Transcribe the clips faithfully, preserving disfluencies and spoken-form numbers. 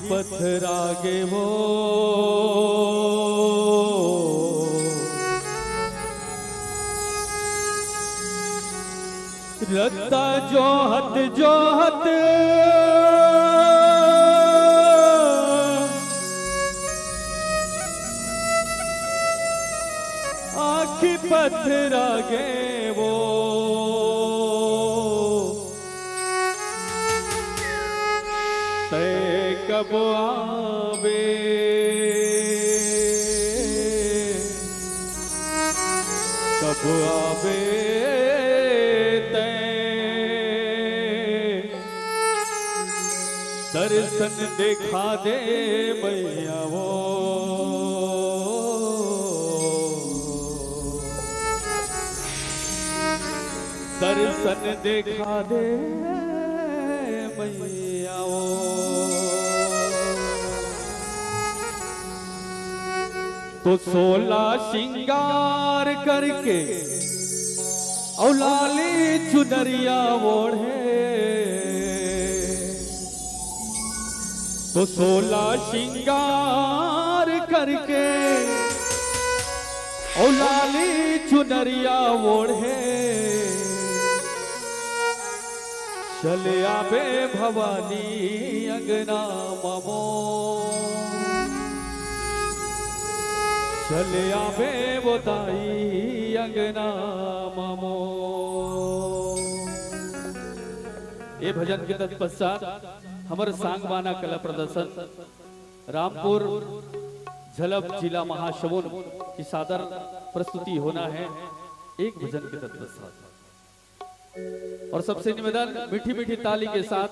पथरा गे वो। रद्दा जोहत जोहत आँखी पथरा गे वो। तैं कब आबे, कब आबे तैं, दर्शन देखा दे मैया वो। दर्शन देखा दे मैया वो। तो सोला सिंगार करके अउ लाली चुनरिया ओढ़े, तो सोला सिंगार करके अउ लाली चुनरिया ओढ़े, चले आबे भवानी अंगना ममो, चले आबे वो दाई अंगना ममो। ये भजन के तत्पश्चात हमर सांगवाना कला प्रदर्शन रामपुर झलप जिला महासमुंद की सादर प्रस्तुति होना है एक भजन के तत्पश्चात। और सबसे निवेदन, मीठी मीठी ताली के साथ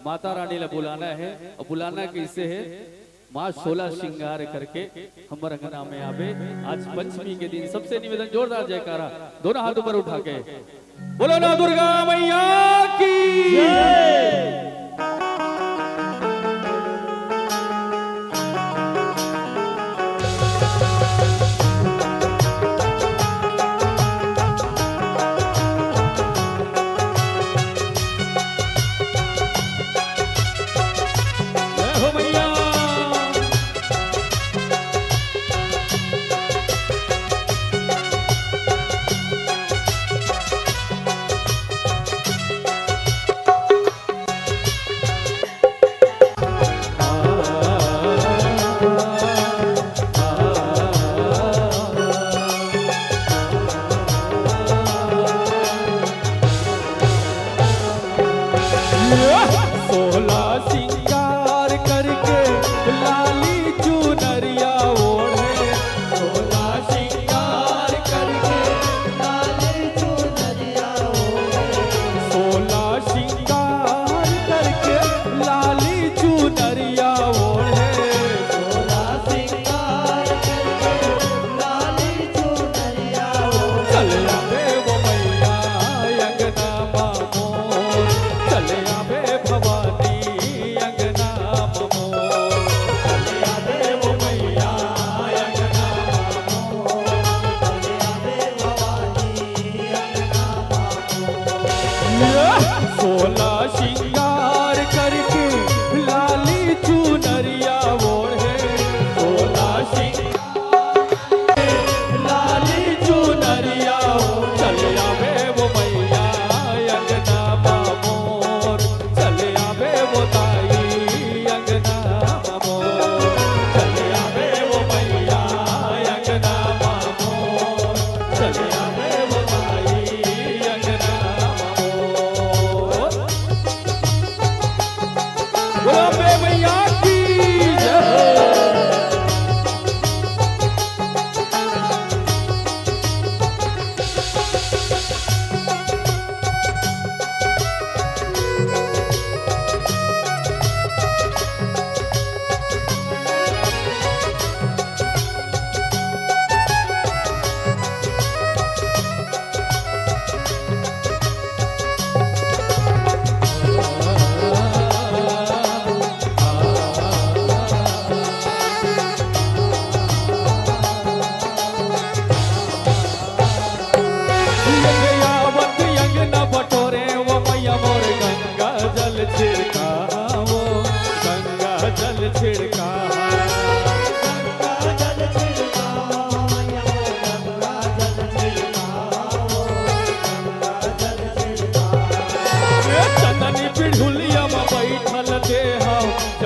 माता रानी ला बुलाना है और बुलाना कैसे है, माँ सोला सिंगार करके हमर अंगना में आबे। आज पंचमी के दिन सबसे निवेदन, जोरदार जयकारा, दोनों हाथ ऊपर उठा के बोलो ना दुर्गा मैया की। जय हो मैया। सोला सिंगार करके लाली चुनरिया ओढ़े, सोला सिंगार करके लाली चुनरिया ओढ़े, सोला सिंगार करके लाली चुनरिया ओढ़े, सोला सिंगार करके लाली चुनरिया ओढ़े। चल आबे वो मैया अंगना मा मोर, चल आबे भवानी अंगना मा मोर, चल आबे वो मैया अंगना मा मोर, चल आबे भवानी अंगना मा मोर। सोला सिंगार करके लाली चुनरिया ओढ़े, सोला सिंगार लाली चुनरिया, चल आबे वो मैया अंगना मा मोर, चल आबे वो दाई अंगना मा मोर, चल आबे वो मैया अंगना मा मोर, चल आबे वो दाई अंगना मा मोर।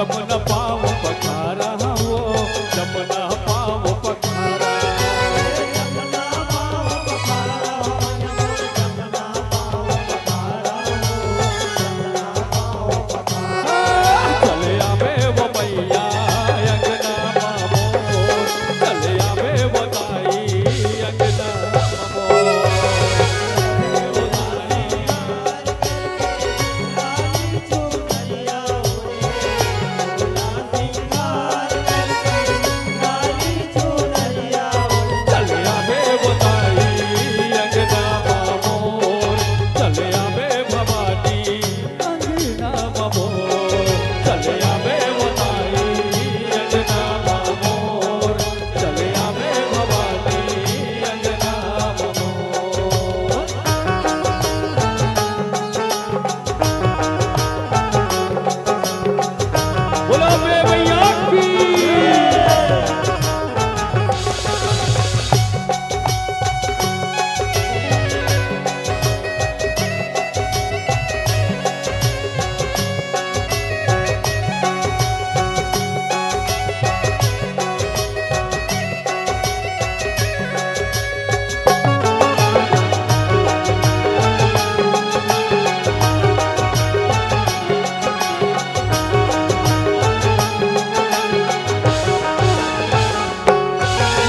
जमुना पाँव पखारा वो, जमुना पाँव पखारा। चले आवे वो मैया अंगना मा मोर, चले आवे वो दाई अंगना मा मोर। चले आवे वो दाई अंगना मा मोर, चले आवे भवानी अंगना मा मोर, चले आवे वो दाई अंगना मा मोर, चले आवे भवानी अंगना मा मोर। बोलो बे भैया की।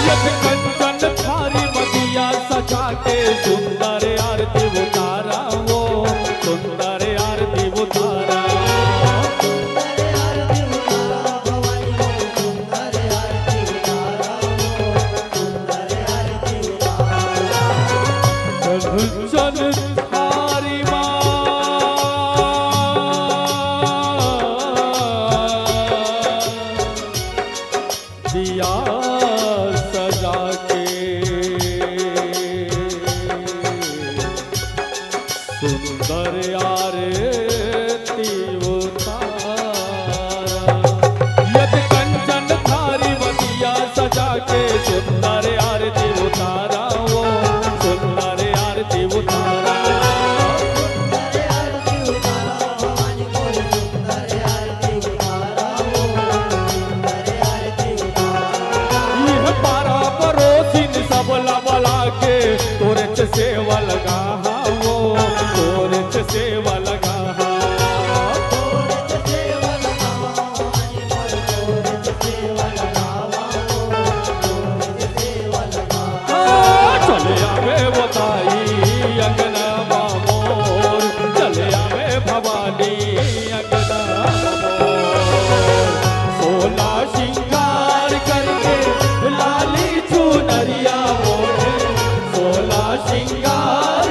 यद कंचन थारी म दिया सजा के सुंदर आरती उतारा वो, सुंदर आरती उतारा। कंचन थारी मा दिया सजा के सुंदर आरती उतारा। यद कंचन थारी म दिया सजा के सुंदर आरती उतारा वो, सुंदर आरती उतारा। यह पारा परोसिन सबला बला के तोरे च सेवा लगा वो, तोरे च सेवा लगा। चले आवे वो दाई अंगना मा मोर, चले आवे भवानी अंगना मा मोर। सोला श्रृंगार करके लाली चुनरिया ओढ़े, सोला श्रृंगार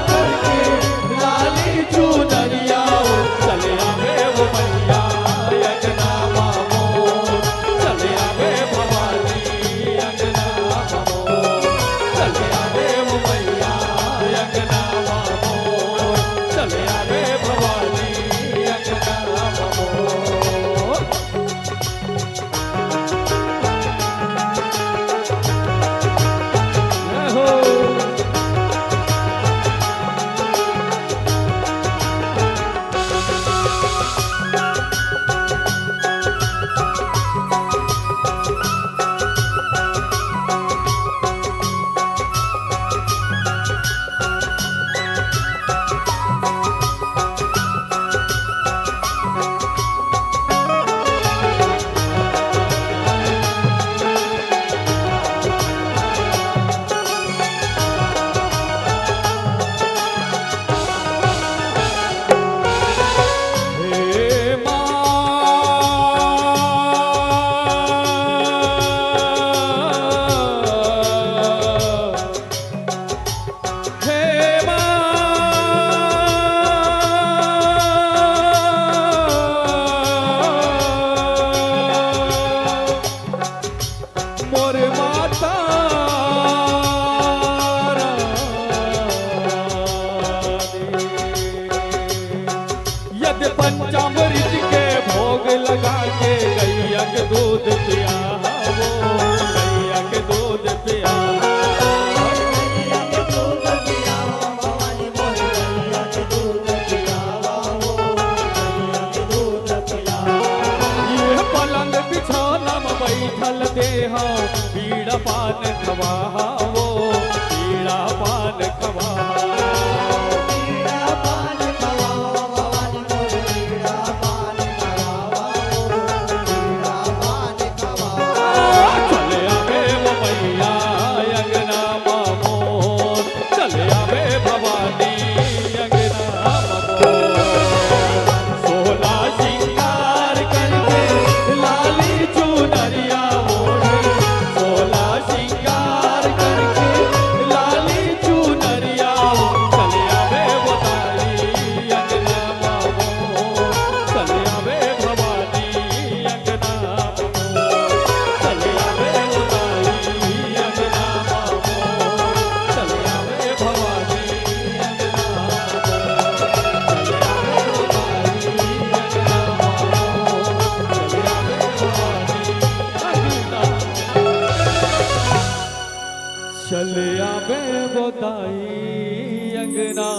गोदाई अंगना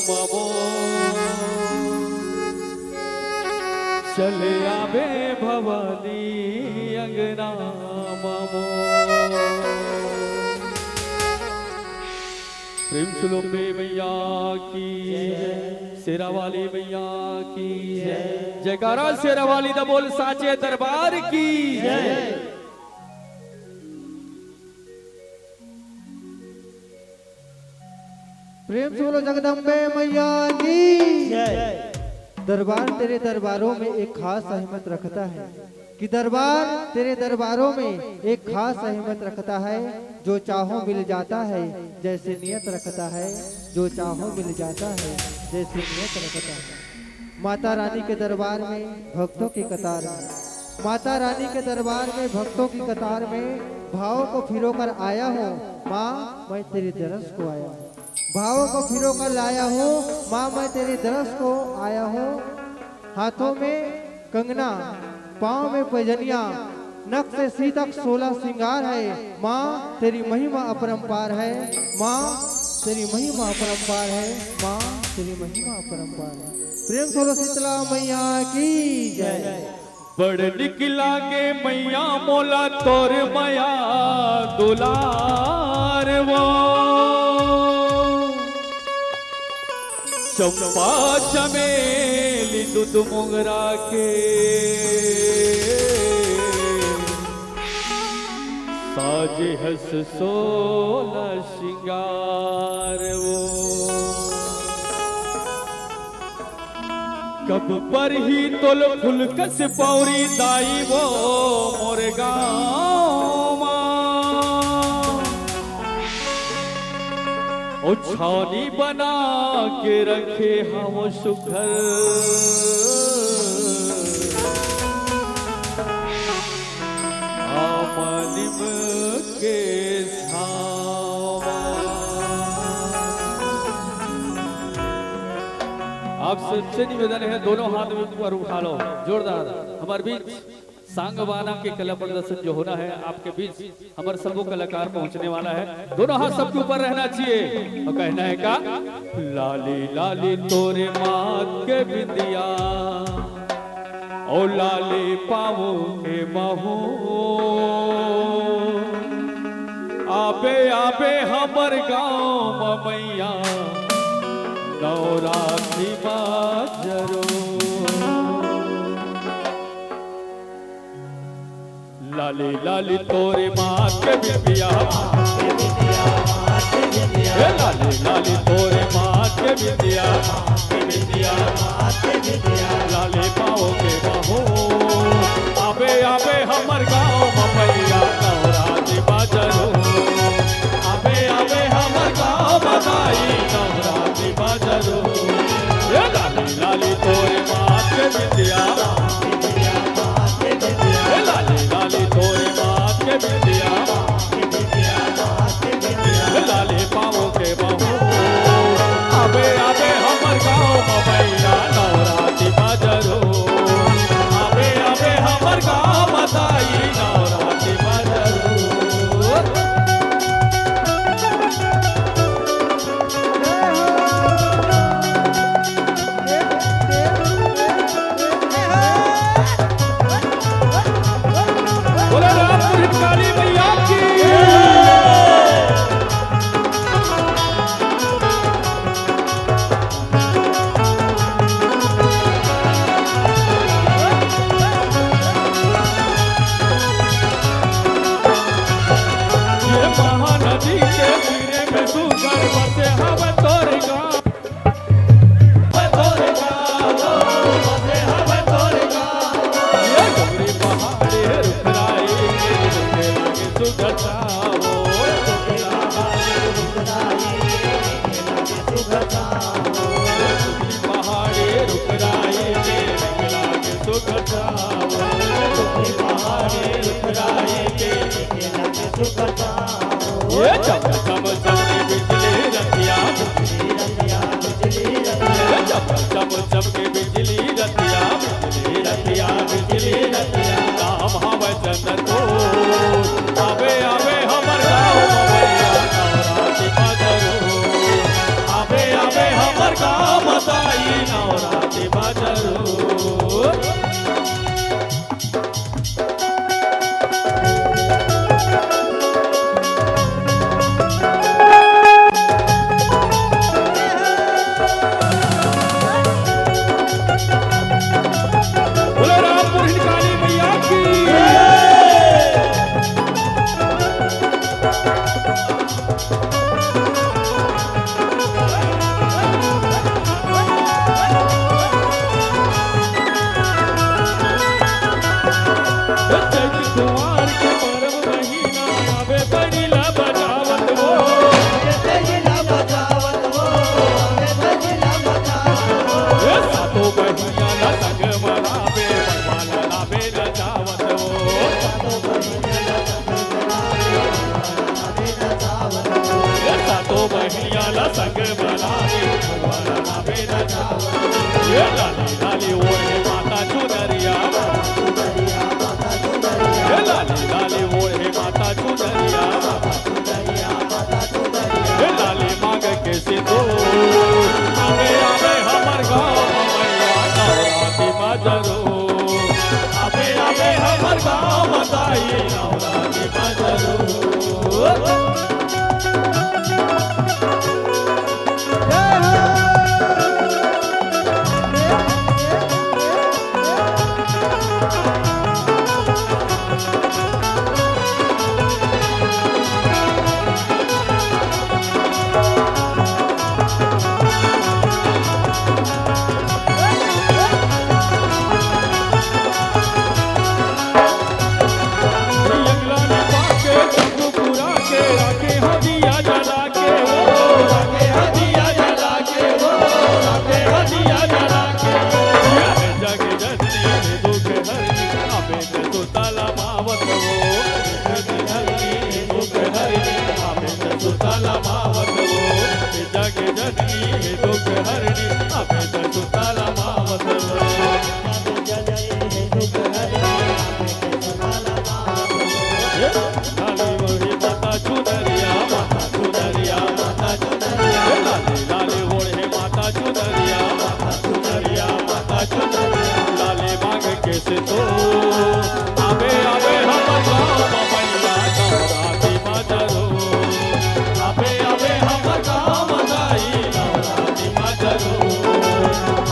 मामो, चले आवे भवानी अंगना मामो। प्रेम से बोलो अम्बे मैया की, शेरा वाली मैया की जयकारा। शेरा वाली दा बोल, साचे दरबार की। प्रेम से बोलो जगदम्बे मैया की। दरबार तेरे दरबारों में एक खास अहमियत रखता है, कि दरबार तेरे दरबारों में एक खास अहमियत रखता है। जो चाहो मिल जाता है, जैसे नियत रखता है। जो चाहो मिल जाता है, जैसे नियत रखता है। माता रानी के दरबार में भक्तों की कतार में, माता रानी के दरबार में भक्तों की कतार में भावों को पिरो कर आया हूँ माँ, मैं तेरे दरस को आया हूँ। भावों को पिरो कर लाया हूँ माँ, मैं तेरे दरस को आया हूँ। हाथों में कंगना, पाँव में पैजनिया, नक से सीतक सोलह श्रृंगार है। माँ, तेरी महिमा अपरंपार है। माँ, तेरी महिमा अपरंपार है। माँ, तेरी महिमा अपरंपार है। प्रेम से बोलो शीतला मैया की जय। बड़ निक लागे मैया मोला तोर मया दुलार वो। चंपा चमेली दूध मोगरा के साजे हस सोला श्रृंगार वो। कब पर ही तोल फुलकस पौरी दाई वो मोर गाँव मा। ओ छावनी बना के रखे हम सुखर आमा निम के छावा। आप सबसे निवेदन है, दोनों हाथ में ऊपर उठा लो, जोरदार। हमारे बीच सांग बाना के कला प्रदर्शन जो होना है, आपके बीच हमारे सबों कलाकार पहुंचने वाला है। दोनों हाथ सबके ऊपर रहना चाहिए और कहना है का, लाली लाली तोरे माथ के बिंदिया, ओ लाली पाँव के महू। आबे आबे हमर गाँव म मैया नवरात्रि बाजरो। लाली लाली तोरे माथ के बिंदिया, ए लाली लाली तोरे माथ के बिंदिया, लाली पाँव के महू। आबे आबे हमर गाँव म मैया नवरात्रि बाजरो। आबे आबे हमर गाँव म माई नवरात्रि बाजरो। ए लाली लाली तोरे माथ के बिंदिया, ए लाली लाली तोरे माथ के बिंदिया, ए लाली पाँव के महू। आबे आबे हमर गाँव म मैया नवरात्रि बाजरो। आबे आबे हमर गाँव म दाई नवरात्रि बाजरो। बोलो रामपुर काली मैया की। ये महानदी के तीरे में सुघर बसे हवे तोर गाँव। ये चम चम चमके बिजली रतिया, ये चम चम चमके बिजली रतिया, बिजली रतिया, बिजली रतिया, नाम हवे चंदन को। आवे आवे हमर गाँव म मैया नवरात्रि बाजरो। काम दाई नवरात्रि बजरो। बोलो रामपुर हिंड काली मैया की। चैत कुंवार के परब महीना आवे, बड़ी ला बजावत वो। ए सातो बहिनिया ला संग मनावे, बनवा ला लावे ला जावत वो। ए सातो बहिनिया ला संग मनावे, बनवा ला लावे ला जावत वो। ए लाली लाली ओढ़े माता चुनरिया, ए लाली लाली ओढ़े माता चुनरिया, ए लाली मांग के सिंदूर। आवे आवे हमर गाँव मैया नवरात्रि मा जरूर। आवे आवे हमर गाँव दाई नवरात्रि मा जरूर। लाले मांग के सिंदूर। आवे आवे हमर गाँव मैया नवरात्रि मा जरूर। आवे आवे हमर गाँव दाई नवरात्रि मा जरूर।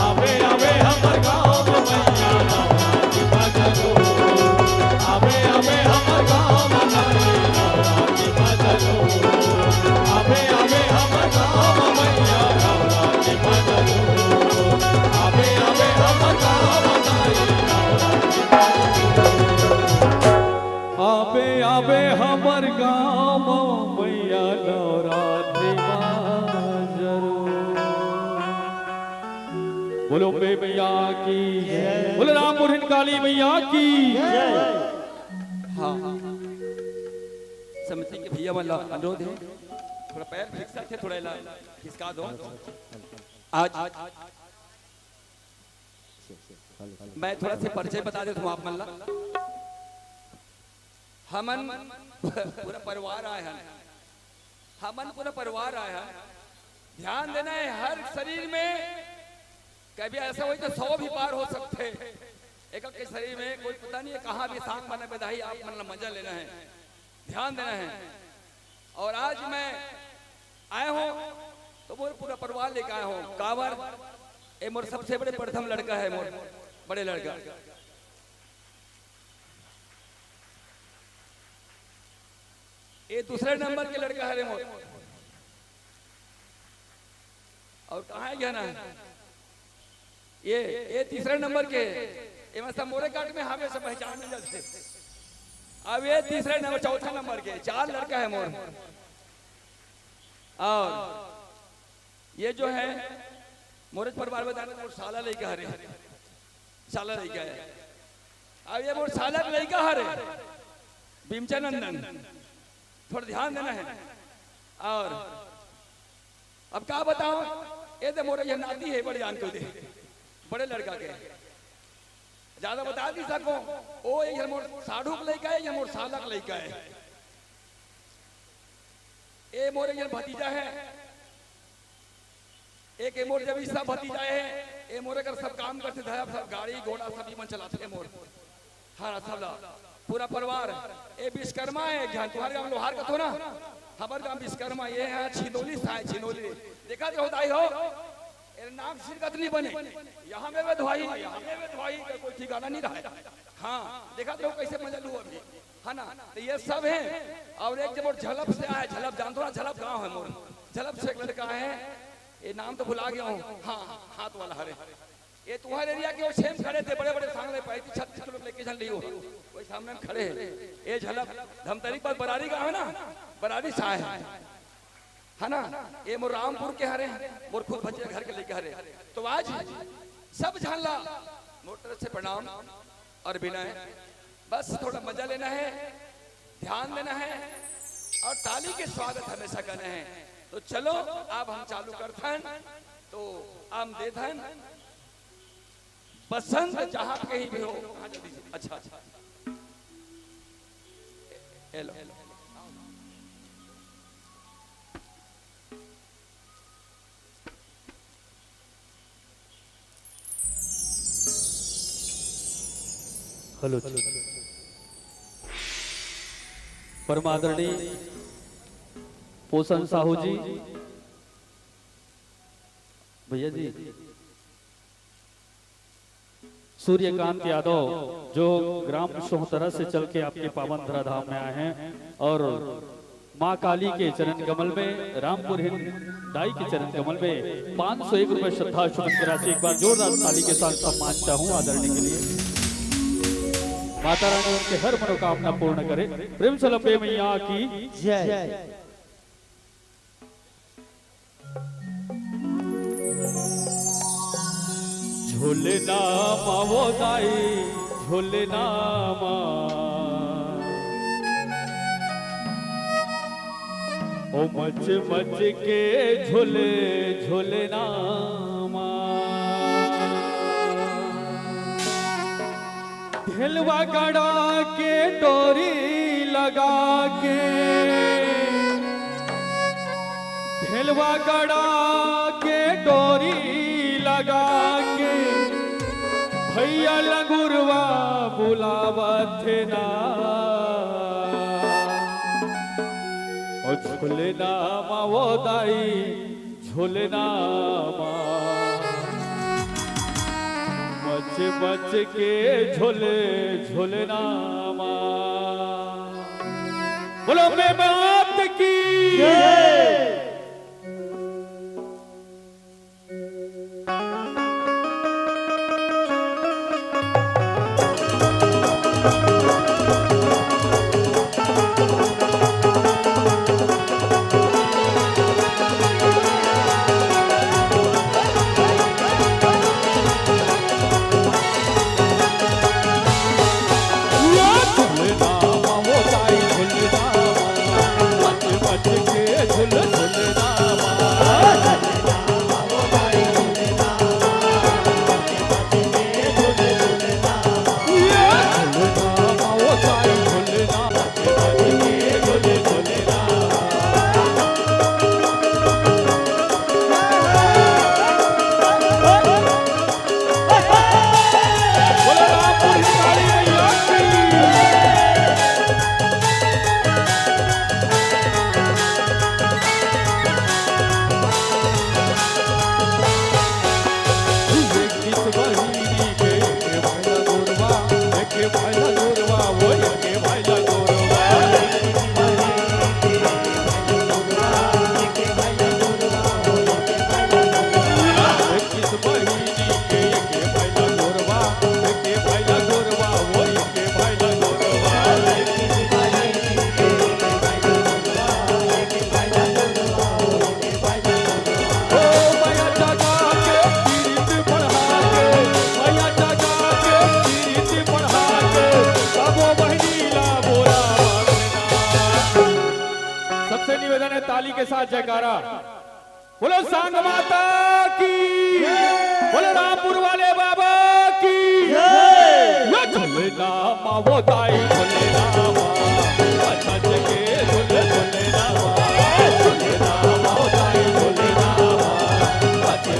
आवे आवे हमर गाँव मैया नवरात्रि मा जरूर। आवे आवे हमर गाँव दाई नवरात्रि मा जरूर। आवे आवे हमर गाँव मैया नवरात्रि मा जरूर। आवे आवे हमर गाँव दाई नवरात्रि मा जरूर। आवे आवे हमर गाँव मैया नवरात्रि मा जरूर। बोलो अम्बे मैया की, बोलो रामपुर हिंड काली मैया की। हाँ, समिति के भैया मन ला अनुरोध हे, थोड़ा पैर खिसकत हे, थोड़ा एला खिसका दो। आज मैं थोड़ा से परिचय बता देता हूँ आप मन ला। हमन पूरा परिवार आए हन, हमन पूरा परिवार आए हन। ध्यान देना हे, हर शरीर में कभी ऐसा होही तो सौ भी पार हो सकथे। एक एक के शरीर में कोई पता नहीं हे कहाँ भी सांस बना बेदाही, आप मन ला मजा लेना हे, ध्यान देना हे। और आज मैं आया हूँ तो मोर पूरा परिवार लेके आया हूँ। काबर, ये मोर सबसे बड़े प्रथम लड़का हे, मोर बड़े लड़का। ये दूसरे नंबर के लड़का हरे मोर। और कहाँ हे गया ना? ये, ये तीसरे नंबर के। ये मतलब मोरे काट में हवे से पहचान मिल जाथे। अब ये तीसरे नंबर, चौथा नंबर के, चार लड़का हे मोर। और ये जो हे, मोरे परिवार में जाने मोर साला लइका हरे, साला लइका हे। अब ये मोर साला के लइका हरे, बिमचा नंदन, थोड़ा ध्यान देना हे। और अब का बताओं, ये दे मोरे ये नाती हे, बड़े जान को दे, बड़े लड़का के। ज्यादा बता नहीं सको। ओ, ये मोर साढ़ू के लइका हे, ये मोर साला के लइका हे। ए मोर एक झन भतीजा हे, एक ए मोर जब ई सब भतीजा हे, ए मोर एकर सब काम करथे, धरब सब गाड़ी घोड़ा सब ई मन चलाथे मोर। हाँ, सब ला, पूरा परिवार। ए विश्वकर्मा हे, ध्यान तुम्हारे गाँव लोहार कथो ना, हमर गाँव विश्वकर्मा, ए हे छिनोली साय, छिनोली। देखा जो दाई हो, ए नाक सिर कतनी बने, यहाँ में वे धोई, यहाँ में वे धोई, कोई ठिकाना नहीं रहा है। हाँ, देखा तो कैसे मजा लू अभी, है ना? तो ये सब है। और एक जब मोर झलप से आए, झलप जानते हो ना, झलप गाँव है मोर, झलप से एक लड़का है, ये नाम तो भुला गया हूँ, हाँ, हाथ वाला हरे, ये तुम्हारे एरिया के वो सेम खड़े थे, बड़े बड़े सांगले, पैंतीस छत्तीस किलो लेके चल रही हो, वही सामने में खड़े हैं। ये झलप धमतरी पर बरारी गाँव है ना, बरारी साय है, है ना? ये मोर रामपुर के हरे, मोर खुद भतीजा घर के लेके हरे। तो आज सब झन ला मोर तरफ से प्रणाम और विनय, बस थोड़ा मजा लेना है, ध्यान देना है और ताली के स्वागत हमेशा करना है। तो चलो, अब हम चालू करथन। तो हम देथन बसंत, जहाँ पे कहीं भी हो। हाँ, जल्दी से। अच्छा, अच्छा। हेलो। हेलो। परम आदरणीय पोषण साहू जी, भैया जी, सूर्यकांत यादव, जो ग्राम सोहतरा से चल के आपके पावन धरा धाम में आए हैं और माँ काली के चरण कमल में, रामपुर हिंद दाई के चरण कमल में पाँच सौ एक रुपए श्रद्धा सुमन की राशि, एक बार जोरदार ताली के साथ सम्मान चाहूँ आदरणीय के लिए। माता रानी उनके हर मनोकामना पूर्ण करे। प्रेम से लंबे मैया की जय। झूलना मा वो दाई, झूलना मा। ओ मच मच के झूले, झूलना मा। ढेलवा गड़ा के डोरी लगा के, ढेलवा गड़ा के डोरी लगा के, भैया लंगुरवा बुलावत हे ना। ओ झुलना मा वो दाई, झुलना मा, मच मच के झुले झुलना मा। बोलो मैं बात की। सबसे निवेदन है, ताली के साथ जयकारा। बोलो सांग माता की, बोलो रामपुर वाले बाबा की। जय। झूलना मा वो दाई, झूलना मा, अच्छा जगे झूल, झूलना मा, झूलना मा वो दाई, झूलना मा, अच्छा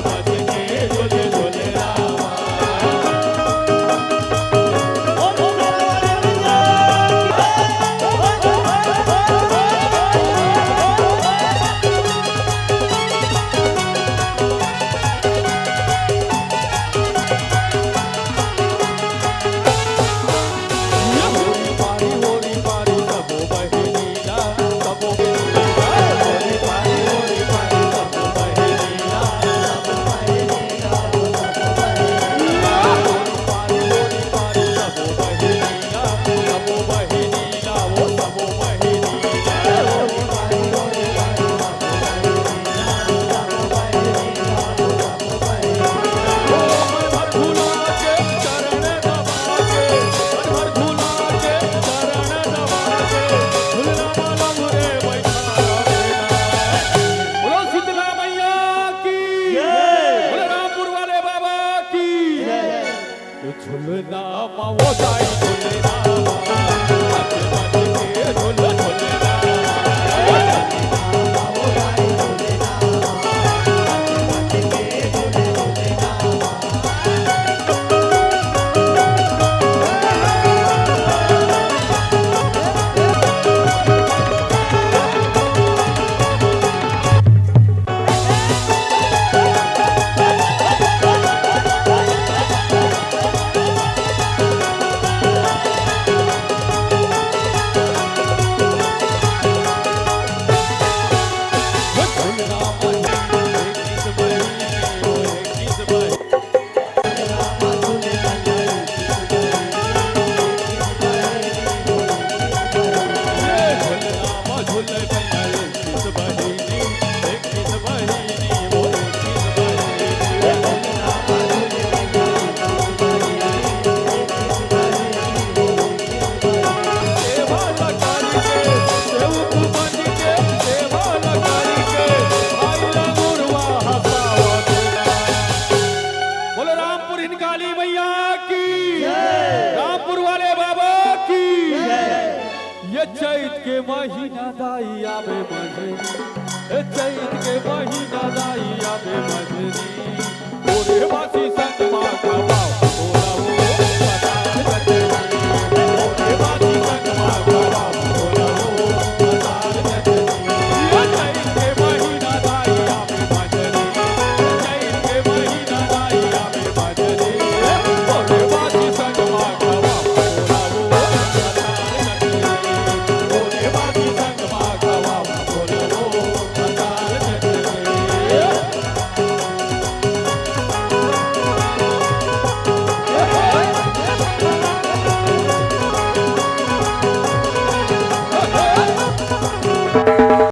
चैत के महीना दाई आवे मझे, ए चैत के महीना दाई